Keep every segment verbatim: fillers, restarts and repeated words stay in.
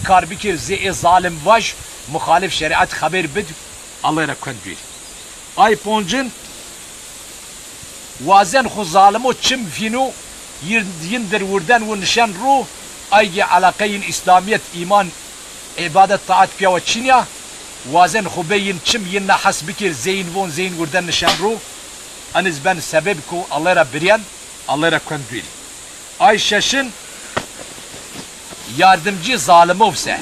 Kar bikir zê ê zalim vaj, muxalif şerîet xeber bid, Allay ra kuen dûrî. Ay poncin, wazen xwu zalimo çim fînû, yin, yin dir wurden wu nişen ru, ay gê eleqe yin îslamîyet, îman, îbadet, taat pîya wa çin ya, wazen xwu bê yin çim, yin na hes bikir, zê yin von, zê yin wurden nişen ru, eniz ben sebeb ku Allay ra biryen, Allay ra kuen dûrî. Ay şeşin, yardimcî zalimov se.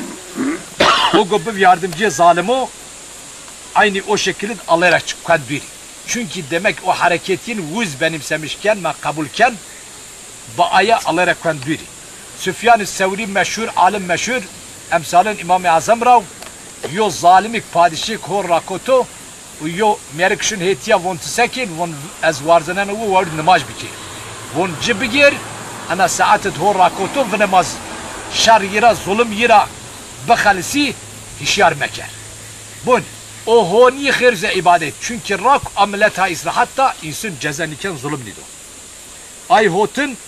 O go biv yardimcî zalimo, eynî o şekilid Allay ra kuen dûrî. Çunkî demek o hereketîn wiz benîmsemiş ken, ma qebul ken, bi aya Allay ra kuen dûrî. Sufyan Sewrî meşhur, alim meşhur, emsalin Îmamê Ezem ra, yo zalimik padişik hor rakoto, û yo mêrik şin hêtîya von ti sekên, von ez warzeneno wi wawir nimaj bikê. Von ci bigêr, ena saet id ho rakoto vinimaz. Şer yi ra, zulum yi ra bixelisî, hişyar meker. Bon, o ho nî xêr ze îbadet. Çunkî rak a milet ha îsrahat da, însun ceza nîken, zulum nîdo. Ay hotin,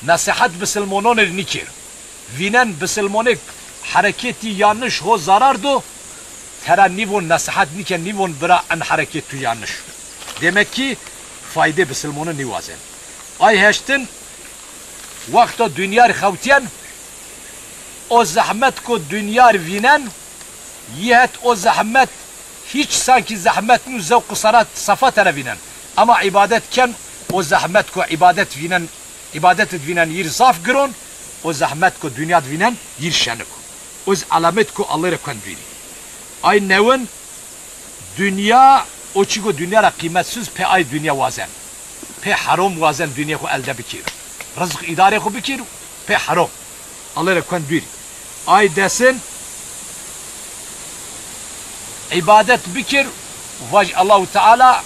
Nesîhet bisilmonon ir nîkir. Vînen bisilmonik hereketî yanlış ho zarar do, tera nîvon nesîhet nîken, nîvon bira en hereket tu yanlış. Demek ki faydê bisilmonin nîwazen. Ay heştin, wexto dinyar xewtiyen, o zehmet ko dinyar vînen, yi het o zehmet hîç sankî zehmet nû, zewq û serat sefa tera vînen. Ema îbadet ken, o zehmet ko îbadet vînen, îbadet id vînen yir zaf giron, o zehmet ko dinya d vînen yir şenik o. O z elamet ko Allay ra kuen dûrî. Ay newin, dinya, o çî go dinya ra qîmetsiz, pê ay dinya wazen. Pê herom wazen dinya xwu elde bikir. Rizq îdarê xwu bikir, pê herom. Allay ra kuen dûrî. Ay desin, îbadet bikir, vaj Allahu Teala,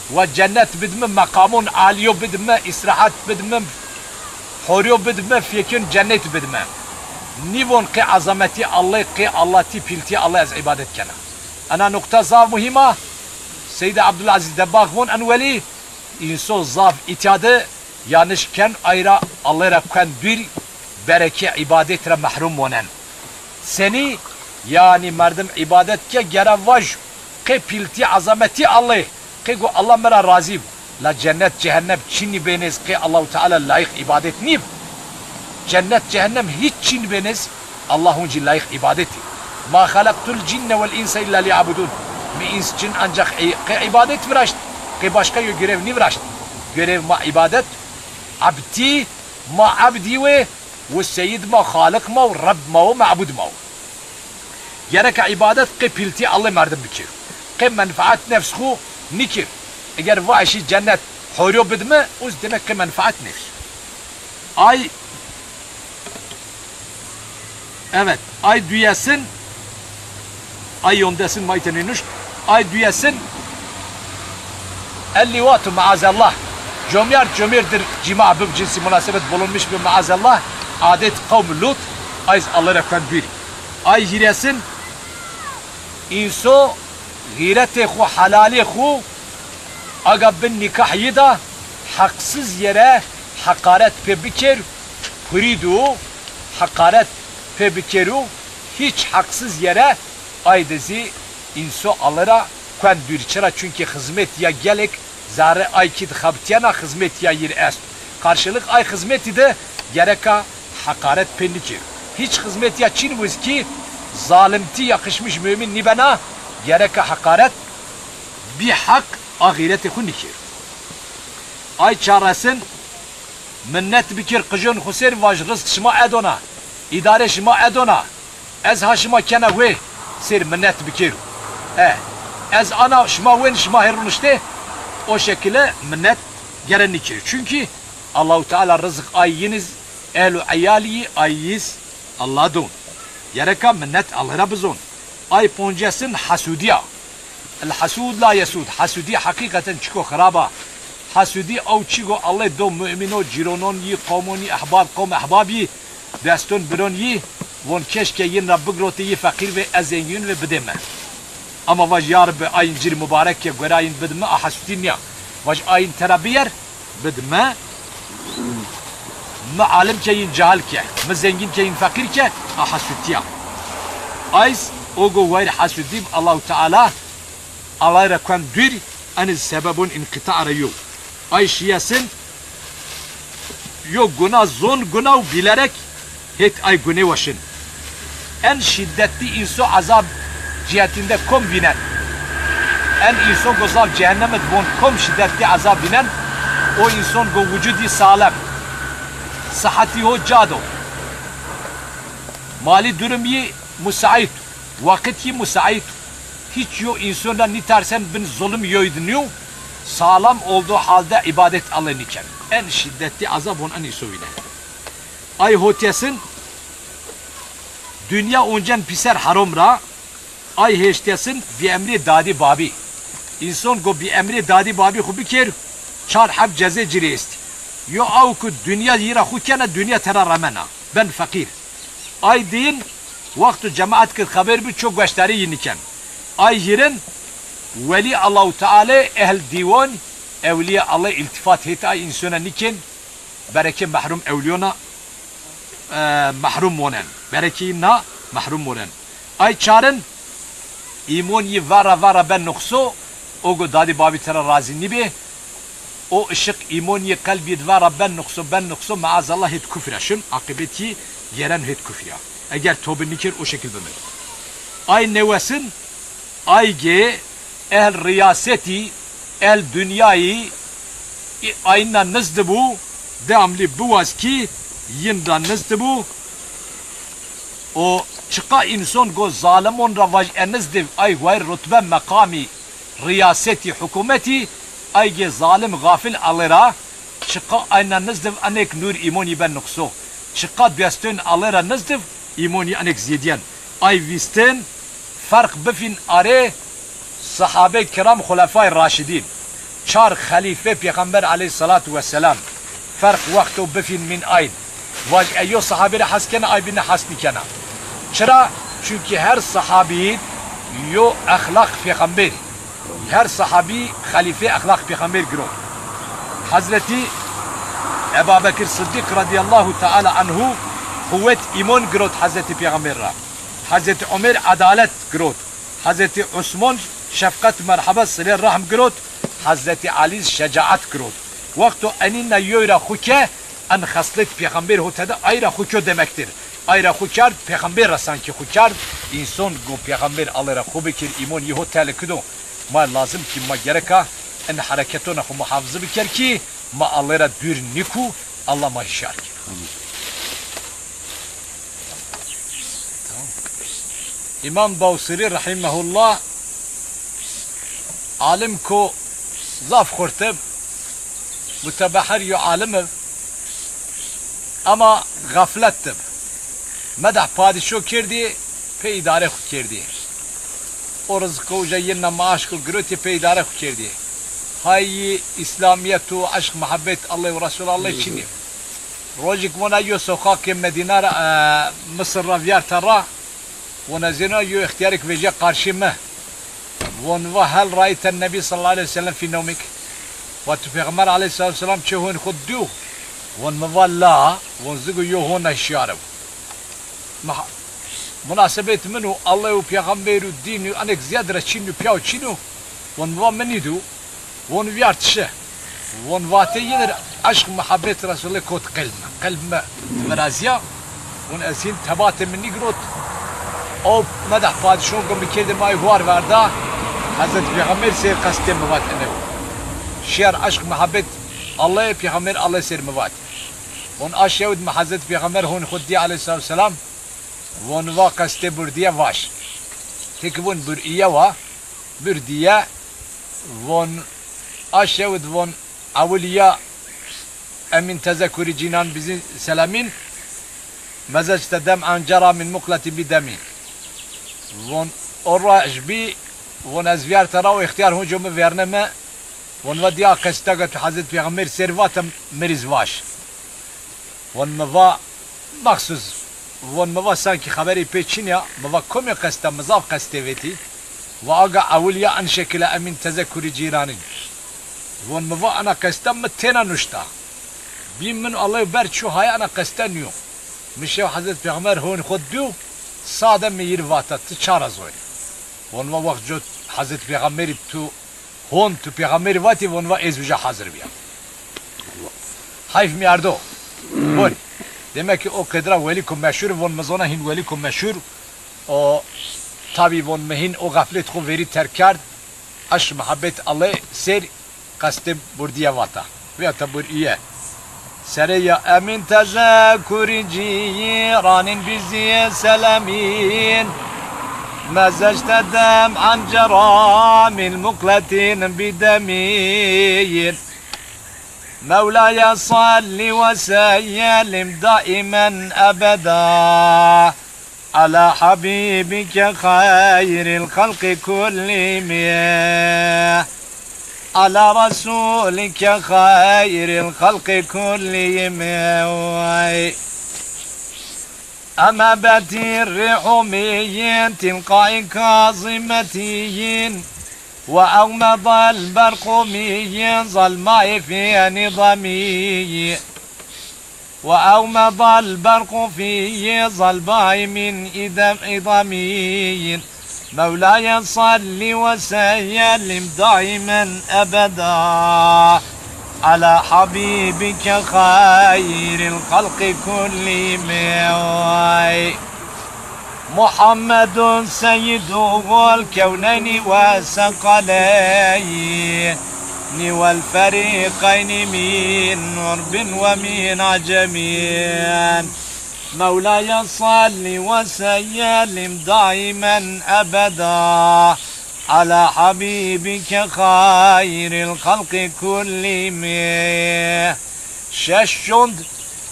wa cennet bid mi, meqamon alîyo bid mi, îsrahat bid mi, horiyo bid mi, fêkin cennet bid mi. Nîvon qê ezametî Allay, qê Allatî, pîltî Allay ez îbadet kena. Ena nuqta zaf muhîm a. Seyyid Abdulaziz Debbağ von en welî, înso zaf îtya di yanlış ken, ay ra Allay ra kuen dûr, berekê îbadet ra mehrum monen. Senî? Yanî merdim îbadet ke gere vaj, qê pîltî ezametî Allay, qê go Allah mi ra razî bi. La cennet cehennem çinî bênêz qê Allahu Teala layîq îbadet nîb. Cennet cehennem hîç çin bênêz, Allah huncî layîq îbadetî. Ma xelaqtul cinne vel insa illa liyabudun. Mi îns cin ancax qê îbadet viraşt, qê başka yo görev nîviraşt. Görev ma îbadet, ebdî, ma ebdî wê, wi seyîd ma, xaliq ma û Reb ma û mebûd ma û. Gereka îbadet qê pîltî Allay merdim bikir. Qê menfaet nefs xwu nîkir. Eger vaşî cennet horiyo bid mi, uz demek qê menfaet nefs. Ay, evet, ay duyesin, ay yondesin ma îte nênuşt, ay duyesin, el-liwatu, maazellah. Comyar comêr dir cîma bib, cinsî munasebet bulunmuş bi, maazellah. Adet qewm Lut, ay z Allay ra kuen dûrî. Ay hîresin, înso xîretê xwu, helalê xwu, aga bin nîkah yi da, heqsiz yere heqaret pê bikêr, purî di û heqaret pê bikêr û hîç heqsiz yere ay di zî înso Allay ra kuen dûrî. Çira? Çunkî xizmetîya gelêk zerrê ay kî di xebitîyena, xizmetîya yi ri est. Qarşılık ay xizmetî di gereka heqaret pê nîkir. Hîç xizmetîya çin wiz kî zalimtî yakışmış mumîn nîbena, gereka heqaret bî heq a xîretê xwu nîkir. Ay çaresin, minnet bikir qijon xwu ser, vaj rizq şima edona, îdare şima edona. Ez ha şima kena wê, sêr minnet bikêr. E, ez ana, şima wên, şima hê roniştê, o şekile minnet gere nîkêr. Çunkî Allahu Teala rizq ay yin iz, ehl û eyalî yi ay yiz Allah don. Gereka minnet Allay ra bizon. Ay poncesin hesûdî ya. El-hesûd la yesûd. Hesûdî heqîqeten çiko xirab a. Hesûdî ew çî go Allay do mumîno, cîronon yî, qomon yî, ehbab, qom ehbab yî, deston biron yî, von keşke yin ra bigirotê yî feqîr vê, ez zengîn vê, bidê mi. Ama vaj ya Rebbi, ayin ci rî mubarek ke, gora yin bid mi, a hesûdî nîya. Vaj ayin tera biyer, bid mi. Mi alim ke yin cahil ke, mi zengin ke yin feqîr ke, a hesudtî ya. Ays o go wayir hesudîb, Allahu Teala Alay ra kuen dûr, eniz sebebon înqîta ra yo. Ay şîyesin yo guna zon guna û bîlerek hêt ay gune weşin. En şîddetlî înso ezab cîhetînde kom vînen? En înson go zaf cehennem id von kom şîddetlî ezab vînen? O înson go wucudî salem, sihetî ho cad o, malî durum yî musaît, waqit yî musaît. Hîç yo înson ra nîtarsen bin zulum yoy di nîyo, sağlam olduğu halde ibadet Allay nîken. En şîddetli azab on en înso vînen. Ay hotesin, dünya oncen pîser herom ra, ay hêştesin bi emrê dadî babî. Înson go bi emrê dadî babî xwu bikêr, çar heb cezê ci rê estî. Yo aw ku dünya yî ra xwu kena, dünya tera remena. Ben feqîr. Ay diyin, wexto cemaet ki xeber bi, ço gueşdarî yi niken. Ay hîrin, welî Allahu Teala, ehl dîwan, ewlîya Allah îltîfat hêt ay însona nikin, berekê mehrum ewlîyona, e, mehrum monen. Berekê na mehrum monen. Ay çarin, îmon yi vera vera ben nuqso, o go dadî babî tera razî nîbê, o ışiq îmon yi qelb yi di vera ben nuqso, ben nuqso, maazallah hêt kufra şin, aqibet yi gêren hêt kufra. Eger tobi nikir o şekil bimir. Ay newesin, ay gê ehl riyasetî, ehl dinyayî, i-, ayna nizdi bu, devamlı biwaz ki yin ra nizdi bu, o çiqa înson go zalimon ra vaj e nizdi ay wayir rutbe meqamî riyasetî, hukumetî, ay gê zalim gafil ale ra, çiqa ayna nizdiv enek nur îmonî ben nuqso. Çiqa duestên ale ra nizdiv îmonî enek zîdyen. Ay vîstin ferq bifîn arê sahabe kiram, xulefay raşidîn. Çar xelîfe Pêxember aleyhissalatu vesselam. Ferq wexto bifîn mîn ayn. Vaj e yo sahabî ra hes kena, ay bîne hes nîkena. Çira? Çunkî her sahabî yo exlaq pêxemberî. Her sahabî xelîfê exlaq pêxember girot. Hezretî Ebabekir Siddîq radîyallahu teala anhu quwet îmon girot Hezretî Pêxember ra. Hezretî Omer edalet girot. Hezretî Usmon şefqet, merhebet, silê rehm girot. Hezretî Elî şecaet girot. Wexto enîna yoy ra xwu ke, en xeslet pêxember ho tede ay ra xwu kyo demektir. Ay ra xwu kerd, pêxember ra sankî xwu kerd. Înson go pêxember Allay ra xwu bikir, îmon yi ho telikido. Ma lazim kî ma gereka en hereketona xwu muhafize biker kî ma Allay ra dûr nîku, Alla ma hişyar kir. Amîn. Tamam. Îmam Bawsirî rahîmehullah alim ko zaf xurt ib, mutebeher yo alim ib, ema xeflet ib. Medeh padîşo kerdî, pê îdare xwu kerdî. O riziko uca yinna maaş ko girotî, pê îdare xwu kerdî. Hayî îslamîyet û eşq muhebbet Allay û Resul Allay çinî. Rojik vona yo soqaqê Medîna ra, e, Misir ra vîyarta ra, vona zêna yo îxtîyarêk vejîya qarşî mi. Von va: "Hel raîte Nebî sallallahu aleyhi ve sellem fî newmik?" Va: "Tu Pêxember aleyhissalatu vesselam çê hon xwu dîyo?" Von: "Mi va la." Von: "Zigo yo hona hişyar ib." Muha-, munasebet min û Allay û Pêxember û dîn û enek zîyad ra çin û pîyaw çin o. Von: "Mi va mi nîdîyo." Von: "Vîyart şi." Von: "Vatê yi dir eşq muhabbet Resûlî kot qelb mi. Qelb mi virazîya." Von: "Ez hîn tebatê mi nîgirot." O medeh padîşon go mi kerdê, ma huar verda. Hezretî Pêxember sêr qestê mi vat ene. Şîyar eşq muhabbet Allay, Pêxember Allay sêr mi vat. Von: "A şew di mi Hezretî Pêxember hon xwu dî aleyhisselatu vesselam." Von: "Va qestê burdîye vaj." Têkî von: "Burîye wa, burdîye." Von: "A şew di," von, "ewilîya Emîn Tezekurî Cînan bizî selemîn, mezecte dem encera min muqleti bi demî." Von: "O roj bî," von, "ez vîyarte ra û îxtîyar hunco mi vêrne mi." Von: "Va dîya qesta ke tu Hezretî Pêxember sêr vate mi rîz vaj." Von: "Mi va mexsus." Von: "Mi va sankî xeberî pê çin ya." Mi va: "Komê qesta?" Mi zaf qestê vetî. Va: "Aga ewilîya en şekile Emîn Tezekurî Cîranî." Von: "Mi va ena qesta mi têna nuşta." Bîn min Allay ber çû haya, ena qeste nîyo. Mi şew Hezret Pêxember hon xo dîyo, sade mi yî rê vata, ti ça ra zonî? Von va, wext co Hezret Pêxemberî tu hon, tu Pêxemberî vatî, von va ez uca hazir bîya. Hayf mi ardo. Von. Demek ki o qedra welîko meşhur, von mi zona hîn welîko meşhur. O tabî von mi hîn o xeflet xo verî terk kerd. Eşq muhabbet Allay ser qestê burdîye vata. Vîya tebur îye. Serê ya emîn tezekurî cîranîn bîzî selemîn. Mezeşte dem enceramî muqletîn bîdemîn. Mewlaya salli ve sellim daimen ebeda. على حبيبك خير الخلق كلهم، على رسولك خير الخلق كلهم. أما بت الريح من تلقاء كاظمة، وأومض البرق من ظلماء في نظمه. وأومض البرق في ظلماء من إدم إضمين. مولاي صل وسلم دائما أبدا على حبيبك خير الخلق كلهم. محمد سيد الكونين والثقلين والفريقين من عرب ومن عجم. مولاي صل وسلم دائما أبدا على حبيبك خير الخلق كلهم. Şeş şond,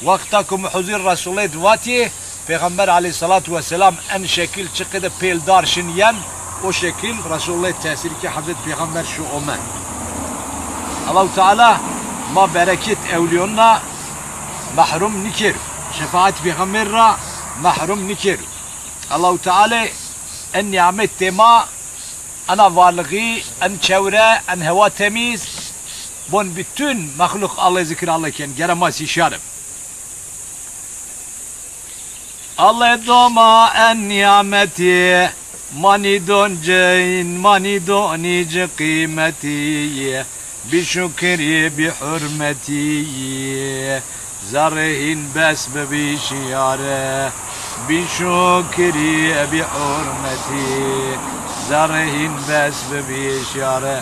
wexta ku mi huzur Resûlê di vatî, Pêxember aleyhîsselatu wesselam en şekil çiqide pêl dar şin yen, o şekil Resûlê tesîrkî Hezret Pêxember şu ome. Allahu Teala ma bereket ewliyonîna mehrum nikir, şefaet Pêxember ra mehrum nikir. Allahu Teala en nîmetê ma, ena varlixî, en çewre, en hewa temîz, bon bütün mexluq Allay zikir Allay ken, gere ma sî şarim. Allay do ma en nîmetî, ma nîdon cin, ma nîdonî ci qîmetî. Bî şukrî, bî hurmetî, zerrê hîn bes bibî şiyare. Bî şukrî, bî hurmetî, zerrê hîn bes bibî şiyare.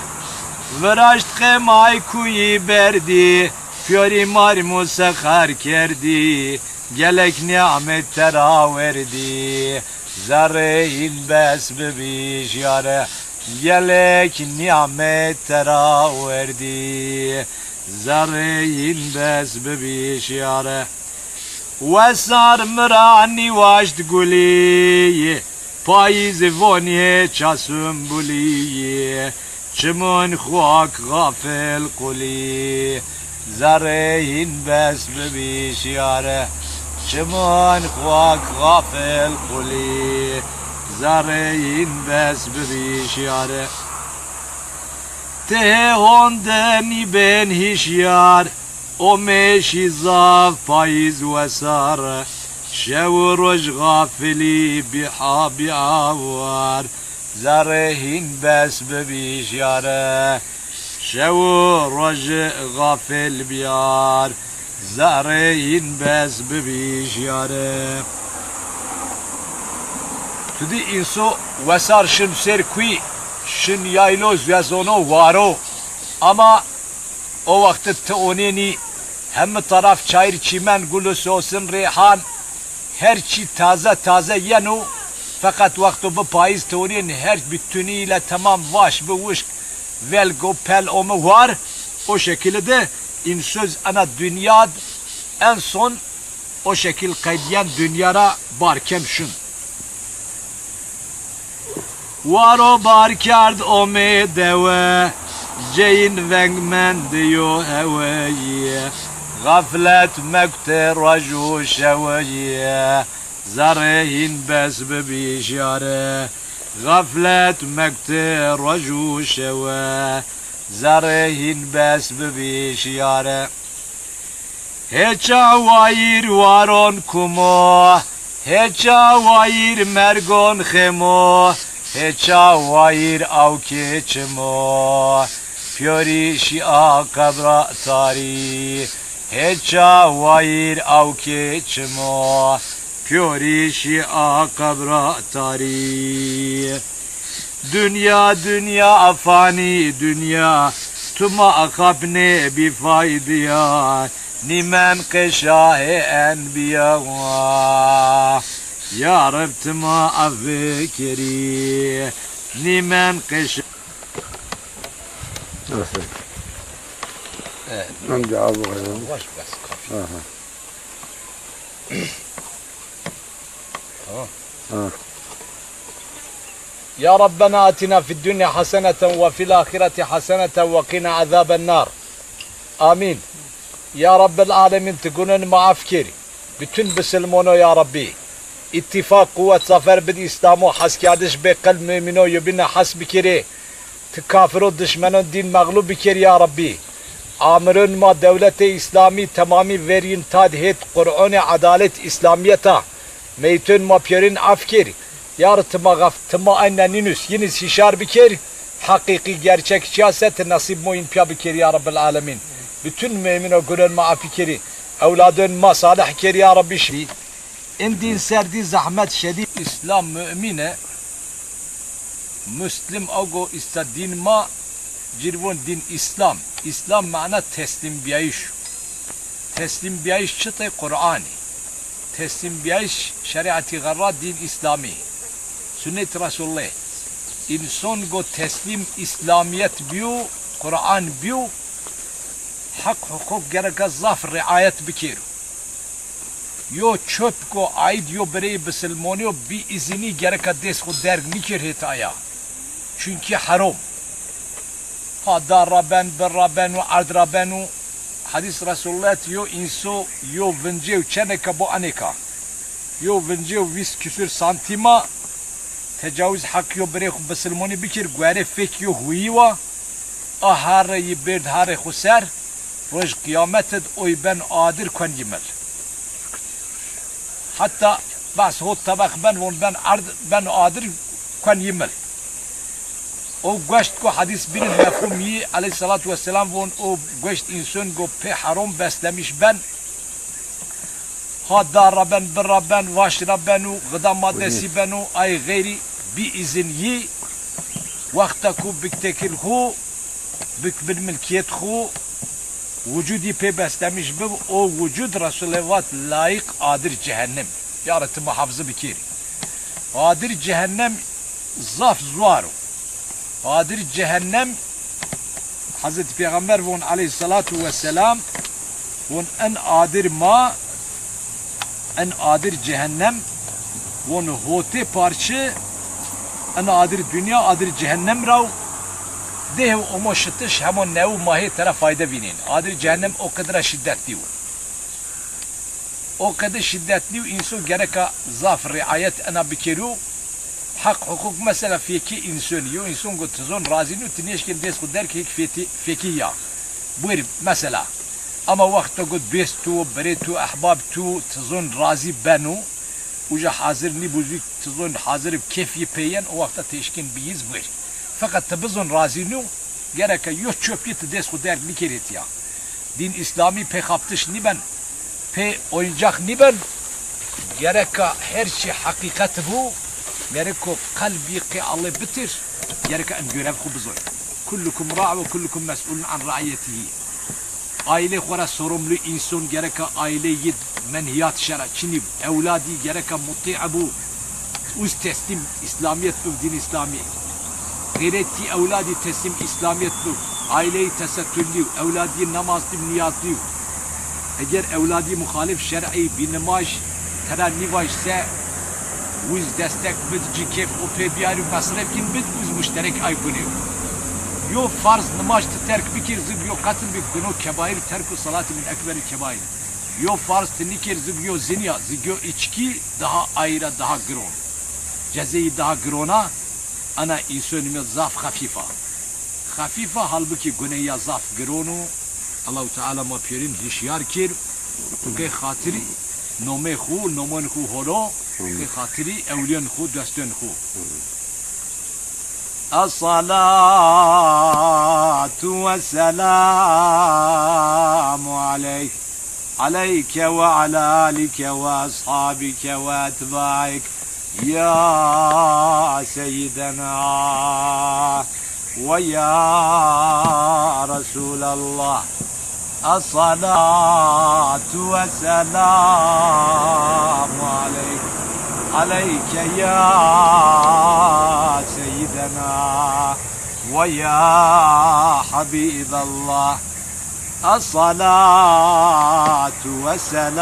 Viraşt qemay kuyî berdî, piyorî mar musexer kerdî, gelek nîmet tera werdî, zerrê hîn bes bibî şiyare. Gelek nîmet tera werdî, zerrê hîn bes bibî şiyare. Wesar mi ra nîwaşt gulî, payîz vonî ça sumbulî, çimon xak xafil qulî, zerrê hîn bes bibî şiyare. Çimon xak xafil qulî, zerrê hîn bes bibî şiyare. Ti hê honde nîbên hîşyar, omê şî zaf payîz wesar, şew û roj xafilî bîha bîawar, zerrê hîn bes bibî şiyare. Şew û roj xafil bîyar, zerrê hîn bes bibî şiyare. Tu dî înso wesar şin ser kuy, şin yaylo, zuya zono, waro. Ama o wexti ti onênî, hemi taraf çayir, çîmen, gul û sosin, rêhan, her çî taze taze yeno. Feqet wexto bi payîz ti onên her bi tunî ile temam vaş bi, wişk, velg û pel ome war. O şekilî de însoz ena dinya d en son o şekil qedîyen dinya ra bar ken şin. Waro bar kerd omê dewe, ceyîn veng mendi yo heweyî. Xeflet mekte roj û şeweyî, zerrê hîn bes bibî şiyare. Xeflet mekte roj û şewe, zerrê hîn bes bibî şiyare. Heça wayîr waron kumo, heça wayîr mergon xemo, heça wayîr awkê çimo, piyorî şîa qebra tarî, heça wayîr awkê çimo, piyorî şîa qebra tarî. Dinya, dinya, fanî dinya, tu ma axapnê bîfaydiya, nîmen qê şahê enbîya wa. Ya Reb, tu ma afkerî, nîmen qê şa- Nasıl? Evet. Önce al bakalım. Baş bas, kaç. Aha. Tamam. Ha. Ya Rabbena atina fid dunya haseneten ve fil ahireti haseneten ve qina azaben nar. Amin. Ya Rabbel alemin, ti gunên ma af kir. Bütün bisilmono ya Rabbi. İttifak, quwet, zafer bid İslamo, heskerdiş bê qelb mümino yobine hes bikirê. Ti kafiro dişmenon dîn mexlub bikir ya Rabbî. Amirun ma dewletê Îslamî temamî verîn tad hêt Qur'onê edalet Îslamîyeta. Meytun ma pîyorin af kir. Ya Rib ti ma xef, ti ma ayna nînus, yînî hîşar bikir. Heqîqî gerçek çiya se ti nesîb mo yîn pîya bikir ya Rebbil Alemîn. Bütün mumîno gunên ma af bikirî. Ewladun ma salih kir ya Rebbî şî. In dîn ser dî zehmet şedîd. Îslam mumîne. Muslim ago îsta dîn ma, ci rê von dîn Îslam. Îslam mana teslîmbîyayîş o. Teslîmbîyayîş çi tê? Qur'anî. Teslîmbîyayîş şerîetî xerra dîn Îslamî. Sunnetî Resûlî. Înson go teslîm Îslamîyet bîyo, Qur'an bîyo, heq huqûq gereka zaf rîayet bikêro. Yo çöp go aîd yo bireyê bisilmonî yo, bî îzinî gereka dês xwu derg nîkir hêt aya. Çunkî herom. Ha dar ra ben, bir ra ben û erd ra ben û hedîs Resûlullah yo înso yo vincêw çeneka bo enêka. Yo vincêw vîst küsur santîm a, tecawuz heq yo birê xwu bisilmonî bikir, guerê fêk yo huyî wa, a herre yî bêrd herrê xwu ser, roj qîyamet id oy ben adir kuen yî mil. Heta behs hot tebex ben, von ben erd, ben adir kuen yî mil. O gueşt ku hedîs bînin mefhûm yî, eleyhîsselatu wesselam von o gueşt înson go pê herom beslemîş ben, ha dar ra ben, bir ra ben, vaş ra ben û xida madesî ben û ay xeyrî bî îzin yî, wexta ku bik tekil xwu, bik bin milkiyet xwu, wucudî pê beslemîş bib, o wucud Resûlê vat layîq adir cehennem. Ya Reb ti muhafizî bikêrî. Adir cehennem zaf zuar o. Adir cehennem, Hezretî Pêxember von eleyhîsselatu wesselam, von en adir ma, en adir cehennem, von hotê parçe, en adir dinya, adir cehennem ra o, deh omo şitiş hemo newi ma hê tera fayde vînên. Adir cehennem o qedra şîddetlî o. O qede şîddetlî û înson gereka zaf rîayet ena bikerî û heq huqûq mesela fêkê însonî. Yo înson go ti zon razî nî, ti nêşkên dêst xwu derg hêk fêtî-, fêkî ya. Buyr mesela. Ama wexto go dêst tu, birê tu, ehbab tu, ti zon razî beno, uca hazir nîbo zî ti zon hazir ib kêf yî pê yen, o wexta ti eşkên biyîz buyr. Feqet ti bizon razî nî, gereka yo çöp yî ti dêst xwu derg nîkerê tîya. Dîn Îslamî pê xaptiş nîben, pê oyuncak nîben. Gereka her çî heqîqet bo, gereko qelbî qê Allê bitir, gereka en görev xwu bizoy. Kullukum ra ve kullukum mes'ulun an raiyetihi. Aîlê xwu ra sorumlu înson gereka aîlê yî menhîyat şera çinî bo. Ewladî gereka mutî bo. Uz teslîm Îslamîyet bib, dîn Îslamî. Xeyrê tî ewladî teslîm Îslamîyet bib. Aîleyî tesettürlî yo, ewladî namazlî yo, niyazlî yo. Eger ewladî muxalif şer'î bî nimaj tera nîvaj se, uz destek bid, ci kêf xwu pê biyarî û mesref kîn bid, uz muşterek ay gunê yo. Yo farz nimaj ti terk bikir, zig yo qetil bik, guno kebaîr, terku salati min ekberil kebaîr. Yo farz ti nîkir, zig yo zinya, zig yo içkî daha ayî ra daha giron. Cezeyî daha giron a, ena însonî mi zaf xefîf a. Xefîf a, halbukî guneyî ya zaf giron o. Allahu Teala ma pîyorîn hişyar kir. Qê xatirî nomê xwu, nomên xwu holo, qê xatirî ewlîyên xwu, dostên xwu. الصلاة والسلام عليك، عليك وعلى آلك وأصحابك وأتباعك يا سيدنا ويا رسول الله. الصلاة والسلام عليك، عليك يا سيدنا ويا حبيب الله. الصلاة والسلام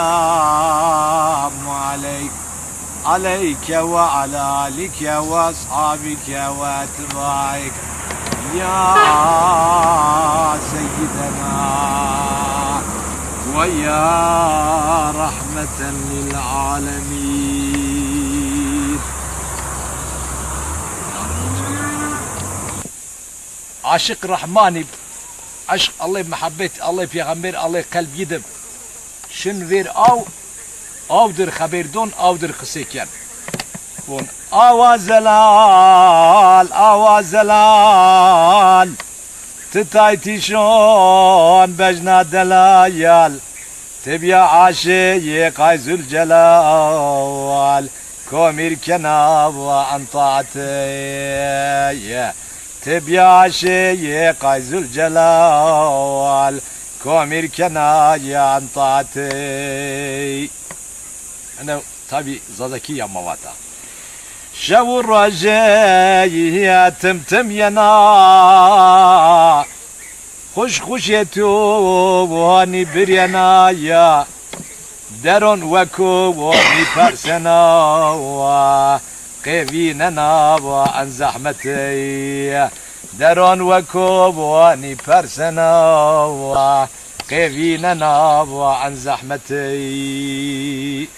عليك، عليك وعلى آلك وأصحابك وأتباعك يا سيدنا ويا رحمة للعالمين. Aşiq Rehmanî, eşq Allê, muhebbet Allê, pêxember Allê, qelb yi dim. Şin vêr aw, aw dir xebêr don, aw dir qisê ken. Von, awa zelal, awa zelal, ti tay tîşon bejna delayal. Ti bîya aşê yê Qay Zülcelal, komîr kena wa en taatê. Ti bîya aşê yê Qay Zülcelal, komîr kena ya en taatê. Ene tabî Zazakî ya ma vata. Şew û rojê yi tim tim yena, xuş xuşê tu wanî biryena ya. Deron weko wanî persena wa, qê vînena wa en zehmetey. Deron weko wanî persena wa, qê vînena wa en zehmetey.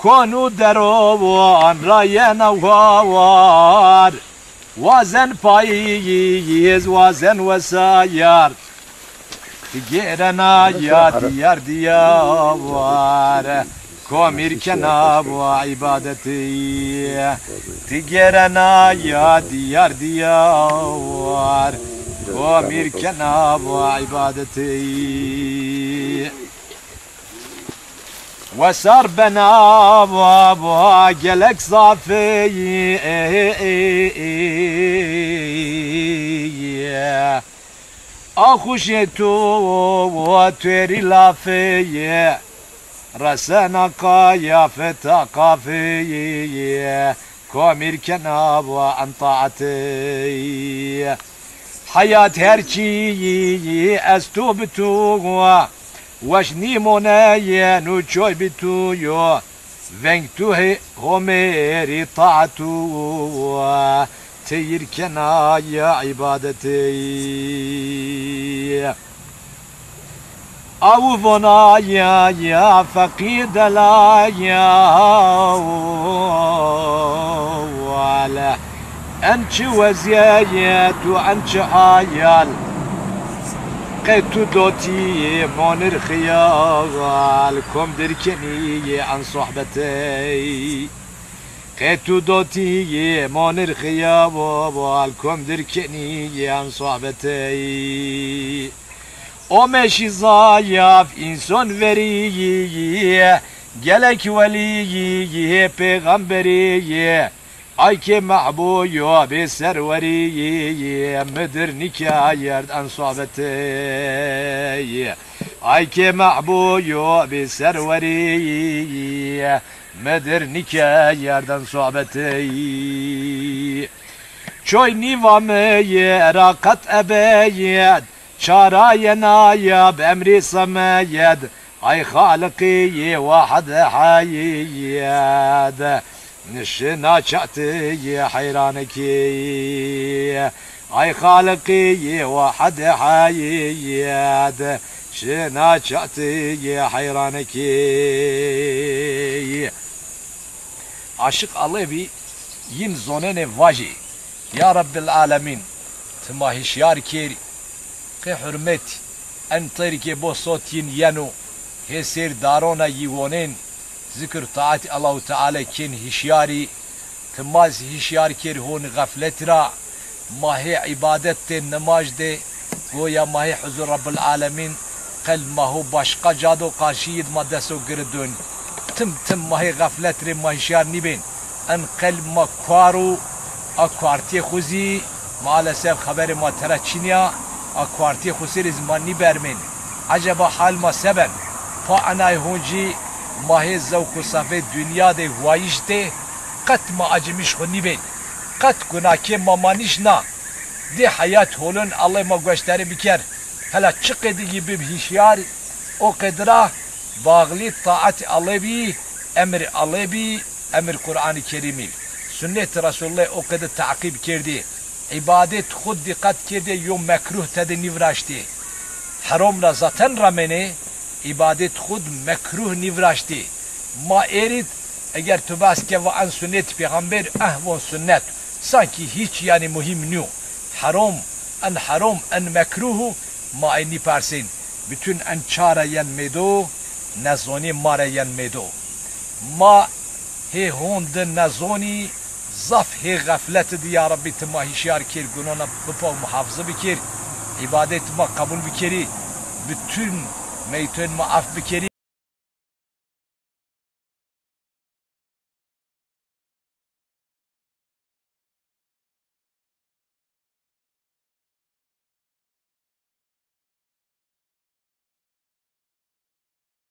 Kon û derowan ra yena wawar, wazen payîz, wazen wesayar. Ti gêrena ya dîyar dîyawar, komîr kena wa îbadetî. Ti gêrena ya dîyar dîyawar, komîr kena wa îbadetî. Wesar bena wa, wa gelek zafî. A xuşê tu wa tuêrî lafî. Resena qayafeta qafî. Komîr kena wa en taetî. Heyat her çî esto bi tu, weş nîmoneyeno çoy bi tu yo. Veng tu hê Homêrî taetu, teyir kena ya îbadetî. Awu vona ya, ya feqî delaya wale. En çi weziyet û en çi hayal. Qey tu dotî monir xiyal, kom dir kenî en sohbetey. Qey tu dotî monir xiyal, kom dir kenî en sohbetey. Omeşî zayaf înson verî, gelek welî, pêxemberî. Ay ke mehbû yo bê serwerî, mi dir nîkerd en sohbetey. Ay ke mehbû yo bê serwerî, mi dir nîkerd en sohbetey. Çoy nîvameyê ra qet ebeyed, çarayena ya bi emrî semeyed. Ay Xaliqî yê wahid heyed, şina çatî yê heyranekî. Ay Xaliqî yê wahid heyed, şina çatî yê heyranekî. Aşiq Alevî yin zonenê vajî, ya Rebbil Alemîn, ti ma hişyar kêrî. Qê hurmetî, en têrî ke bo sot yin yeno, hê sêr darona yî wonên, zikr taetî Allahu Teala kên hîşyarî, ti ma zî hîşyar kêr hon xeflet ra, ma hê îbadet de, nimaj de, goya ma hê huzur Rabbul Alemîn, qelb ma ho başqa ca do, qarşî yid ma deso giri dun. Tim tim ma hê xeflet rê ma hîşyar nîbên. En qelb ma kuar o, a kuartiyê xwu zî maalesef xeberê ma tera çinî ya, a kuartiyê xwu sêrê zî ma nîbermên. Eceba hal ma se ben? Pa enay honcî ma hê zewq û sefê dinya de huwayîş de qet ma acimîş xwu nîbên. Qet gunakê ma ma nîşna. Dê heyat holun Allê ma goşdarî biker. Hela çi qedigî bib hîşyar, o qedira baxlî taetî Allê bî, emrê Allê bî, emir Qur'anî Kerîmî, sunnetî Resulullahî o qedi teqîb kerdî, îbadet xwu dîqet kerdî, yo mekruh tede nîviraştî. Herom ra zaten ramenê, îbadet xwu d mekruh nîviraştî. Ma êrîd, eger tu behs ke va en sunnetî pêxember, eh von sunnet. Sankî hîç yanî muhîm nîyo. Herom, en herom, en mekruh o, ma ey nîpersên. Bütün en ça ra yen mêdo, nezonî ma ra yen mêdo. Ma hê hon di nezonî, zaf hê xefleti di ya Rebbî ti ma hîşyar kêr, gunona bipa û muhafize bikêr, îbadetî ma qebul bikerî, bütün meytên ma ef bikerî.